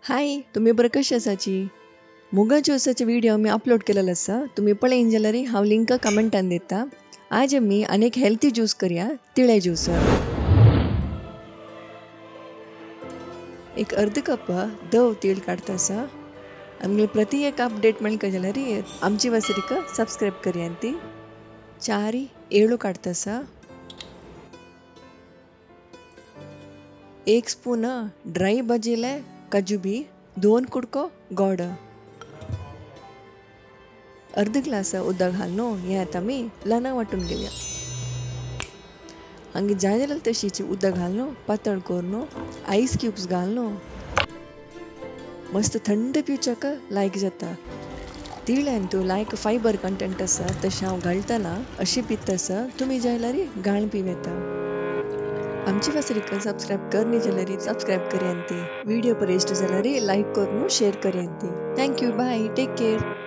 हाय, तुम्ही बरं कशी आसाची? मुगा ज्युसाचे व्हिडिओ आमी अपलोड केलेलो आसा, तुम्ही पळयन जाल्यार हांव लिंक कमेंटान दिता. आज आमी अनेक हेल्थी ज्यूस करया, तिळे ज्यूस. एक अर्द कप धव तीळ काडता आसा. आमगे प्रति एक अपडेट मेळका जाल्यार आमची वसरीक सबस्क्रायब करया. ती 4 एळू काडता आसा. 1 स्पून ड्राय भाजिल्ले काजू बी, 2 कुडको गोड, अर्द ग्लास उदक घालून हें आतां आमी ल्हान वांटून घेवया. हांगा जाय जाल्यार तशीच उदक घालून पातळ करून आयस क्यूब्स घालून मस्त थंड पिवच्याक लायक जाता. तिळ्यान तूं लायक फायबर कंटेंट आसा, तशें हांव घालतना अशी पिता आसा, तुमी जाय जाल्यार गाळ पिव येता. आमची वसरीक सबस्क्रायब करनी जाल्यार सबस्क्रायब करया. ती व्हिडिओ पर इश्ट जाल्यार लायक करून शेअर करया. ती thank you, bye, take care.